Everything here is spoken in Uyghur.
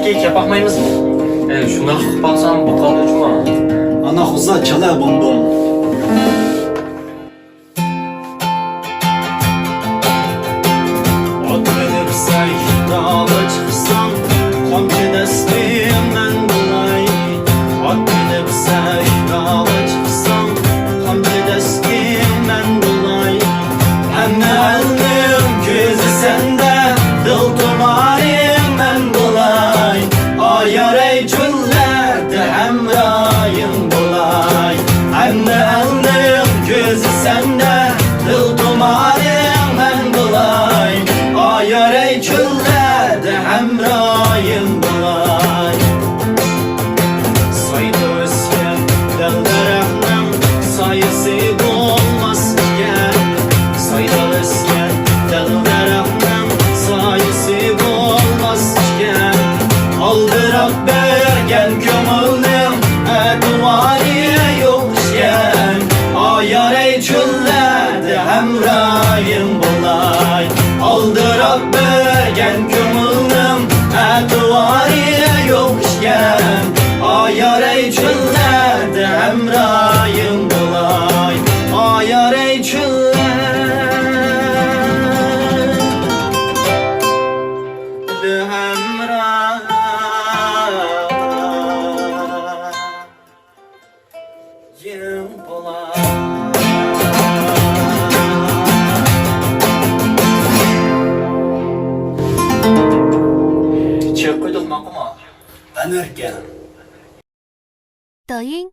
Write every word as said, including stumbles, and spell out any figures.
كېلىپ باقمايمىزمۇ؟ ئە، شۇنداق قىلىپ باقسام بولغاندۇ جۇما. ئانا خوزا چالا بوم بوم. ئات مىنىپ سەھراغا چىقساڭ، قامچى دەستى مەن بولاي. ئات مىنىپ سەھراغا چىقساڭ، قامچى دەستى مەن بولاي. ھەممە ئەلنىڭ كۆزى سەندە، دىل تۇمارى مەن بولاي. ئايارەي چۆللەردە ھەمراھىڭ بولاي. ھەممە ئەلنىڭ كۆزى سەندە، دىل تۇمارى مەن بولاي. ئايارەي چۆللەردە ھەمراھىڭ بولاي. سايدا ئۆسكەن دەل دەرەخنىڭ سايىسى بولماس ئىكەن. سايدا ئۆسكەن دەل دەرەخنىڭ سايىسى بولماس ئىكەن. ئالدىراپ بەرگەن كۆڭۈلنىڭ ئەتىۋارى يوق ئىكەن. ئايارەي چۆللەردە ھەمراھىڭ بولاي. ئالدىراپ بەرگەن كۆڭۈلنىڭ ئەتىۋارى يوق ئىكەن. ئايارەي چۆللەردە ھەمراھىڭ بولاي. ئايارەي چۆللەردە ھەمراھىڭ بولاي. چىقىپ قويدۇق ماقۇلمۇ؟ ئەنەركەن. 抖音